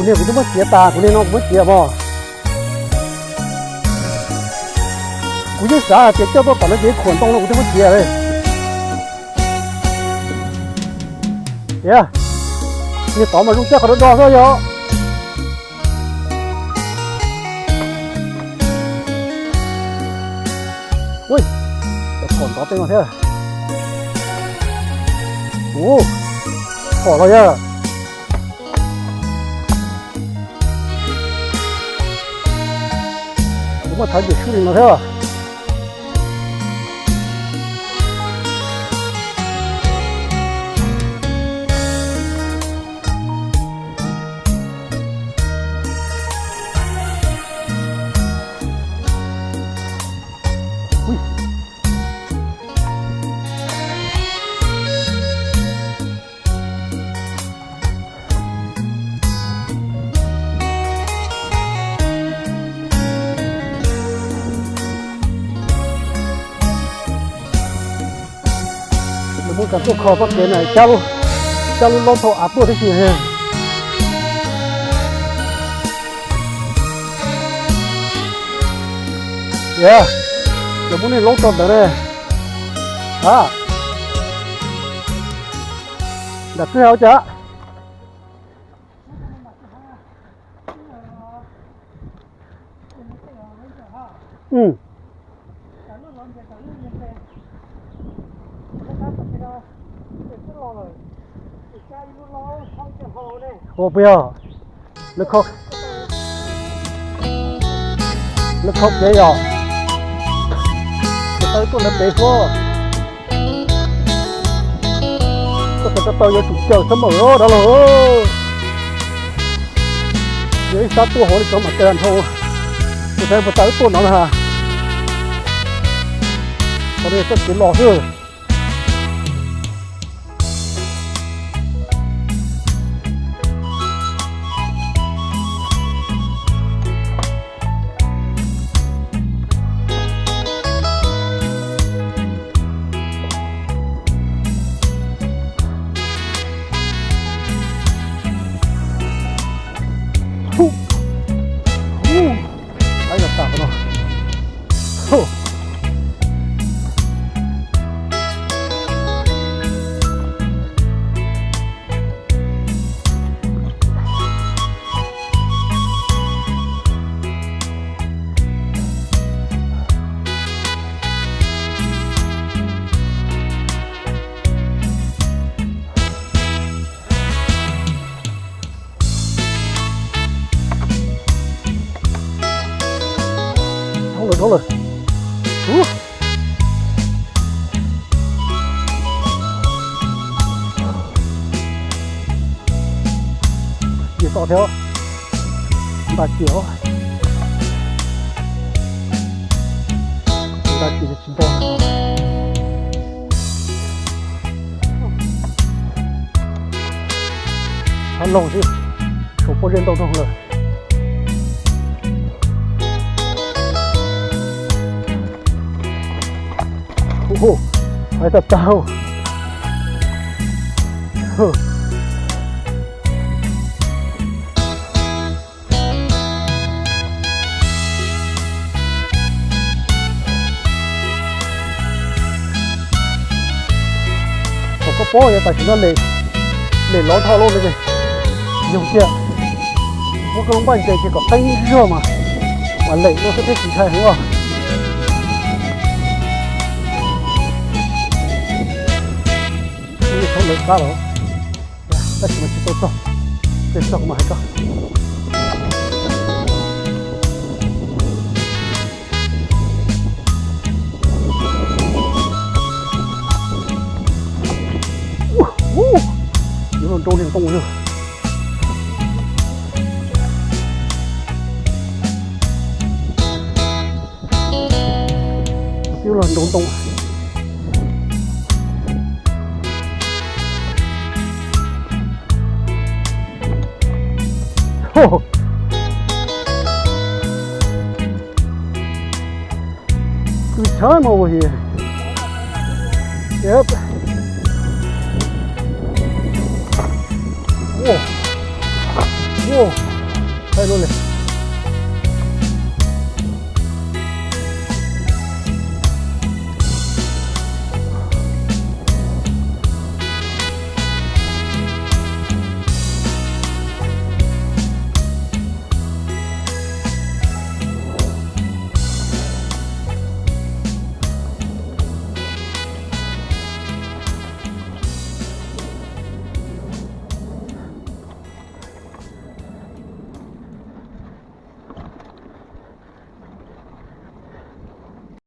Kuv twb muab txiav tas, kuv niag no kuv muab txiav mog. Kuv yeej xav hais tias coj tuaj tom no ces khuam ntoo no kuv twb muab txiav li. Tiag, niag tod mas zoo caj qhov do do xwb yog. Ui, cov phom ntov tej no thiab. Ua, phom los yog. Kuv muaj thaiv ncim sub li no thiab. Lawv muab kas tuaj kho txoj kev na, cab lub, cab lub laub thauj av tuaj tib si. Tiag, lawv muab nej laub tso ntawd ne. A, nram kwj ha ua cas? Ua puas yog? Lawv kho kev yog, lawv tau tuaj lawv pem suab. Koj tes tau tau yuav tsum cawm xab mawm dab laug. Yog ib sab tuaj hauv li cov mam cawm dhau. Kuv xav puas tau wb tuaj no na. Qhov no txoj kev los xwb. Hu, hu, laib los tas no. Hu. Dhau lawm, dhau lawm. Ub. Ces to thiab. Nta ces, nta ces tsis nto. Hab laug xwb, tshuav pob zeb ntau rau lawm. Hu, hais tag tag. Thaum koj paub yog tam sim no lem, lem lov dhau lawm no ces yoog tiag. Muab koj lub npaj ntses ces kom qeeb zog mas, mas lem no xwb thiaj tsis ntshai heev os. Thaum lawv qab los, tab sis mas tsis tau txog, txog kuv mam hais koj. Yuav los nrau niag ntoo yog. Twb los nrau ntoo. Too sharp over here. Yep. Whoa. Whoa. Ej, no ne.